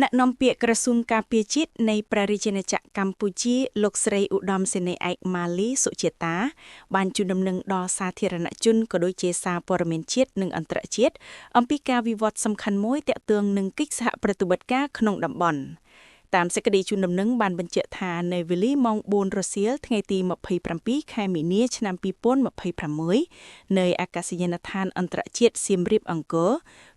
អ្នកនាំពាក្យក្រសួងការពារជាតិនៃព្រះរាជាណាចក្រកម្ពុជាលោកស្រីឧត្តមសេនីយ៍ឯកម៉ាលីសុជាតា បានជូនដំណឹងដល់សាធារណជនក៏ដូចជាសារព័ត៌មានជាតិនិងអន្តរជាតិអំពីការវិវត្តសំខាន់មួយទាក់ទងនឹងកិច្ចសហប្រតិបត្តិការក្នុងតំបន់តាមសេចក្តីជូនដំណឹងបានបញ្ជាក់ថានៅវេលាម៉ោង4រសៀលថ្ងៃទី27ខែមីនាឆ្នាំ2026នៅអាកាសយានដ្ឋានអន្តរជាតិសៀមរាបអង្គរ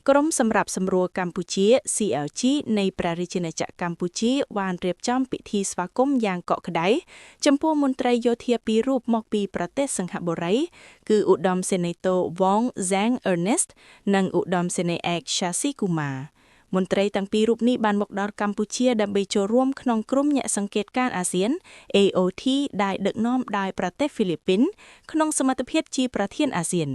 ក្រុមសម្រាប់សម្រួលកម្ពុជា CLG នៃព្រះរាជាណាចក្រកម្ពុជាបានរៀបចំពិធីស្វាគមន៍យ៉ាងកក់ក្ដៅចំពោះមន្ត្រីយោធាពីររូបមកពីប្រទេសសិង្ហបុរី គឺឧត្តមសេនីយ៍តូ Wong Zhang Ernest និងឧត្តមសេនីយ៍ឯក Shashi Kumar មន្ត្រីទាំងពីររូបនេះបានមកដល់កម្ពុជាដើម្បីចូលរួមក្នុងក្រុមអ្នកសង្កេតការណ៍អាស៊ាន AOT ដែលដឹកនាំដោយប្រទេសហ្វីលីពីនក្នុងសមត្ថភាពជាប្រធានអាស៊ាន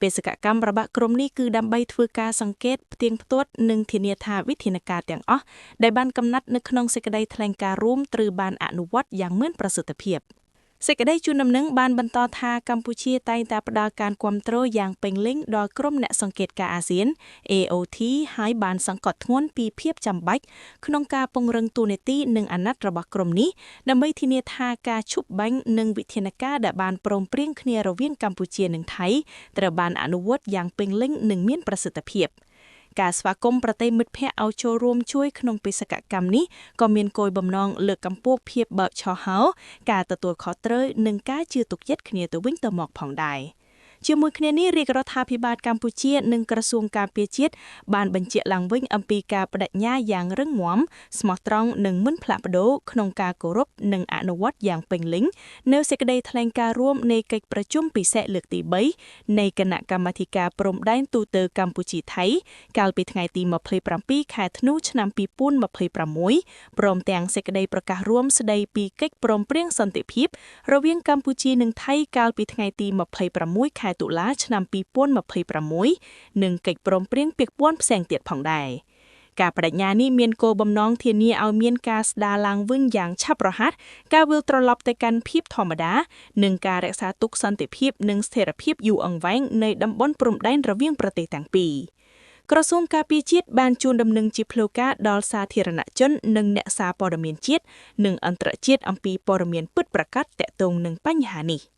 បេសកកម្មរបស់ក្រុមនេះគឺដើម្បីធ្វើការសង្កេតផ្ទៀងផ្ទាត់និងធានាថាវិធានការទាំងអស់ដែលបានកំណត់នៅក្នុងសេចក្តីថ្លែងការណ៍រួមត្រូវបានអនុវត្តយ៉ាងមានប្រសិទ្ធភាព។ សេចក្តីជូនដំណឹងបានបន្តថាកម្ពុជាតែងតែផ្ដល់ការគាំទ្រយ៉ាងពេញលេញដល់ក្រុមអ្នកសង្កេតការណ៍អាស៊ាន AOT ហើយបានសង្កត់ធ្ងន់ពីភាពចាំបាច់ក្នុងការពង្រឹងតួនាទីនិងអាណត្តិរបស់ក្រុមនេះដើម្បីធានាថាការឈប់បាញ់និងវិធានការដែលបានព្រមព្រៀងគ្នារវាងកម្ពុជានិងថៃត្រូវបានអនុវត្តយ៉ាងពេញលេញនិងមានប្រសិទ្ធភាព។ ការស្វាគមន៍ប្រទេសមិត្តភ័ក្តិឲ្យចូលរួមជួយក្នុងបេសកកម្មនេះក៏មានគោលបំណងលើកកម្ពស់ភាពបើកឆហោការទទួលខុសត្រូវនិងការជឿទុកចិត្តគ្នាទៅវិញទៅមកផងដែរ។ ជាមួយគ្នានេះរាជរដ្ឋាភិបាលកម្ពុជានិងក្រសួងការពារជាតិបានបញ្ជាក់ឡើងវិញអំពីការបដិញ្ញាយ៉ាងរឹងមាំស្មោះត្រង់និងមិនផ្លាស់ប្ដូរក្នុងការគោរពនិងអនុវត្តយ៉ាងពេញលេញនៅសេចក្តីថ្លែងការណ៍រួមនៃកិច្ចប្រជុំពិសេសលើកទី3នៃគណៈកម្មាធិការព្រំដែនទូទៅកម្ពុជាថៃកាលពីថ្ងៃទី27ខែធ្នូឆ្នាំ2026ព្រមទាំងសេចក្តីប្រកាសរួមស្តីពីកិច្ចព្រមព្រៀងសន្តិភាពរវាងកម្ពុជានិងថៃកាលពីថ្ងៃទី26ខែតុលាឆ្នាំ2026និងកិច្ចព្រមព្រៀងពាក់ព័ន្ធផ្សេងទៀតផងដែរ។ការបដិញ្ញានេះមានគោលបំណងធានាឲ្យមានការស្ដារឡើងវិញយ៉ាងឆាប់រហ័សការវិលត្រឡប់ទៅកាន់ភាពធម្មតានិងការរក្សាទុកសន្តិភាពនិងស្ថិរភាពយូរអង្វែងនៃតំបន់ព្រំដែនរវាងប្រទេសទាំងពីរក្រសួងការពារជាតិបានជូនដំណឹងជាផ្លូវការដល់សាធារណជននិងអ្នកសារព័ត៌មានជាតិនិងអន្តរជាតិអំពីព័ត៌មានពិតប្រាកដទាក់ទងនឹងបញ្ហានេះ។